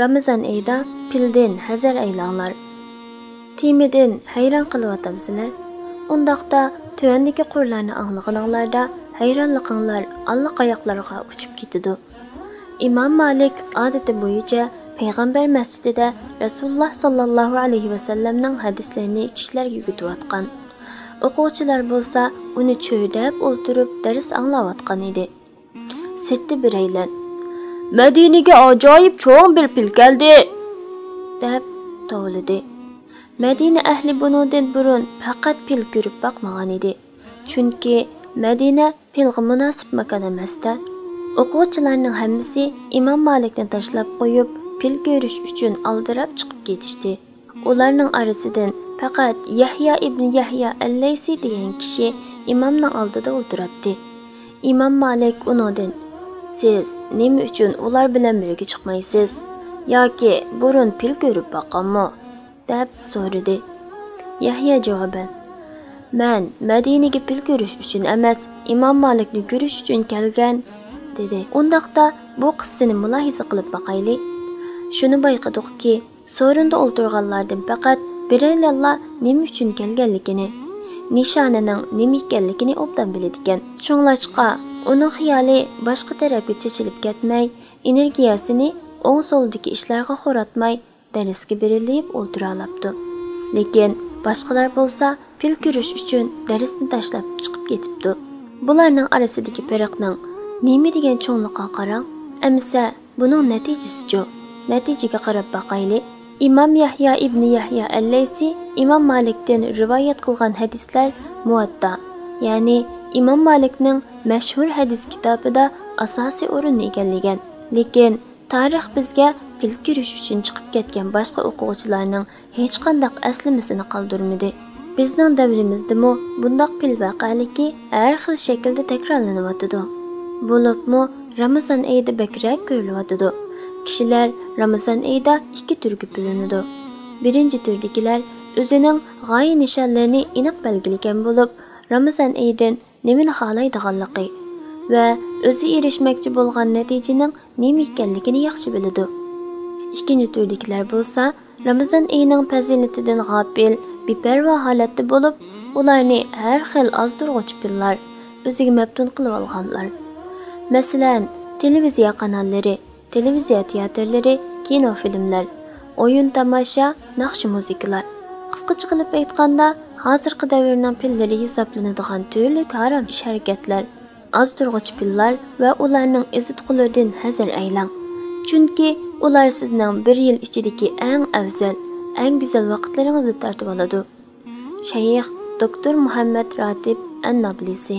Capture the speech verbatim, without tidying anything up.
رامىزان ئېيىدا پىلدىن ھەزەر ئەيلەڭلار. تېمىدىن ھەيران قېلىۋاتامسىلەر؟ ئۇنداقتا تۆۋەندىكى قۇرلارنى ئاڭلىغىنىڭلاردا ھەيرانلىقىڭلار ئاللىقاياقلارغا ئۇچۇپ كېتىدۇ. ئىمام مالىك ئادىتى بويىچە پەيغەمبەر مەسچىتىدە رەسۇلۇللا ساللاللاھۇ ئەلەيھى ۋەسەللەمنىڭ ھەدىسلىرىنى كىشىلەرگە ئۆگىتىۋاتقان. ئوقۇغۇچىلار بولسا ئۇنى چۆرىدەپ ئولتۇرۇپ دەرس ئاڭلاۋاتقان ئىدى. سىرتتا بىرەيلەن، «مەدىنىگە ئاجايىپ چوڭ بىر پىل كەلدى!» دەپ توۋلىدى. مەدىنە ئەھلى بۇنىڭدىن بۇرۇن پەقەت پىل كۆرۈپ باقمىغان ئىدى. چۈنكى مەدىنە پىلغا مۇناسىپ ماكان ئەمەستە. ئوقۇغۇچىلارنىڭ ھەممىسى ئىمام مالىكنى تاشلاپ قويۇپ، پىل كۆرۈش ئۈچۈن ئالدىراپ چىقىپ كېتىشتى. ئۇلارنىڭ ئارىسىدىن پەقەت يەھيا ئىبنى يەھيا ئەللەيسى دېگەن كىشى ئىمامنىڭ ئالدىدا ئولتۇراتتى. ئىمام مالىك ئۇنىڭدىن، «سىز نېمە ئۈچۈن ئۇلار بىلەن بىرگە چىقمايسىز؟ ياكى بۇرۇن پىل كۆرۈپ باققانمۇ؟» دەپ سورىدى. يەھيا جاۋابەن، «مەن مەدىنىگە پىل كۆرۈش ئۈچۈن ئەمەس، ئىمام مالىكنى كۆرۈش ئۈچۈن كەلگەن» دېدى. ئۇنداقتا بۇ قىسسىنى مۇلاھىزە قىلىپ باقايلى. شۇنى بايقىدۇقكى، سورۇندا ئولتۇرغانلاردىن پەقەت بىرەيلەنلا نېمە ئۈچۈن كەلگەنلىكىنى، نىشانىنىڭ نېمە ئىكەنلىكىنى ئوبدان بىلىدىكەن. شۇڭلاشقا، ئۇنىڭ خىيالى باشقا تەرەپكە چېچىلىپ كەتمەي، ئېنېرگىيەسىنى ئوڭ سولدىكى ئىشلارغا خوراتماي، دەرسكە بېرىلىپ ئولتۇرالاپتۇ. لېكىن باشقىلار بولسا پىل كۆرۈش ئۈچۈن دەرسنى تاشلاپ چىقىپ كېتىپتۇ. بۇلارنىڭ ئارىسىدىكى پەرقنىڭ نېمە دېگەن چوڭلۇقىغا قاراڭ. ئەمىسە بۇنىڭ نەتىجىسىچۇ؟ نەتىجىگە قاراپ باقايلى. ئىمام يەھيا ئىبنى يەھيا ئەللەيسى ئىمام مالىكتىن رىۋايەت قىلغان ھەدىسلەر مۇۋەتتا، يەنى ئىمام مالىكنىڭ مەشھۇر ھەدىس كىتابىدا ئاساسىي ئورۇننى ئىگىلىگەن. لېكىن تارىخ بىزگە پىل كۆرۈش ئۈچۈن چىقىپ كەتكەن باشقا ئوقۇغۇچىلارنىڭ ھېچقانداق ئەسلىمىسىنى قالدۇرمىدى. بىزنىڭ دەۋرىمىزدىمۇ بۇنداق پىل ۋەقەلىكى ھەر خىل شەكىلدە تەكرارلىنىۋاتىدۇ. بولۇپمۇ رامىزان ئېيىدا بەكرەك كۆرۈلۈۋاتىدۇ. كىشىلەر رامىزان ئېيىدا ئىككى تۈرگە بۆلۈنىدۇ. بىرىنچى تۈردىكىلەر ئۆزىنىڭ غايە نىشانلىرىنى ئېنىق بەلگىلىگەن بولۇپ، رامىزان ئېيىدىن نېمىنى خالايدىغانلىقى ۋە ئۆزى ئېرىشمەكچى بولغان نەتىجىنىڭ نېمە ئىكەنلىكىنى ياخشى بىلىدۇ. ئىككىنچى تۈردىكىلەر بولسا رامىزان ئېيىنىڭ پەزىلىتىدىن غاپىل، بىپەرۋا ھالەتتە بولۇپ، ئۇلارنى ھەر خىل ئازدۇرغۇچ پىللار ئۆزىگە مەپتۇن قىلىۋالغانلار. مەسىلەن، تېلېۋىزىيە قاناللىرى، تېلېۋىزىيە تىياتىرلىرى، كىنو فىلىملەر، ئويۇن تاماشا، ناخشا مۇزىكىلار. قىسقىچە قىلىپ ئېيتقاندا، ھازىرقى دەۋرنىڭ پىللىرى ھېسابلىنىدىغان تۈرلۈك ھارام ئىش ھەرىكەتلەر، ئازدۇرغۇچ پىللار ۋە ئۇلارنىڭ ئىززىتقۇلىرىدىن ھەزەر ئەيلەڭ. چۈنكى ئۇلار سىزنىڭ بىر يىل ئىچىدىكى ئەڭ ئەۋزەل، ئەڭ گۈزەل ۋاقىتلىرىڭىزنى تارتىۋالىدۇ. شەيخ دوكتور مۇھەممەد راتىپ ئەن نابلىسى.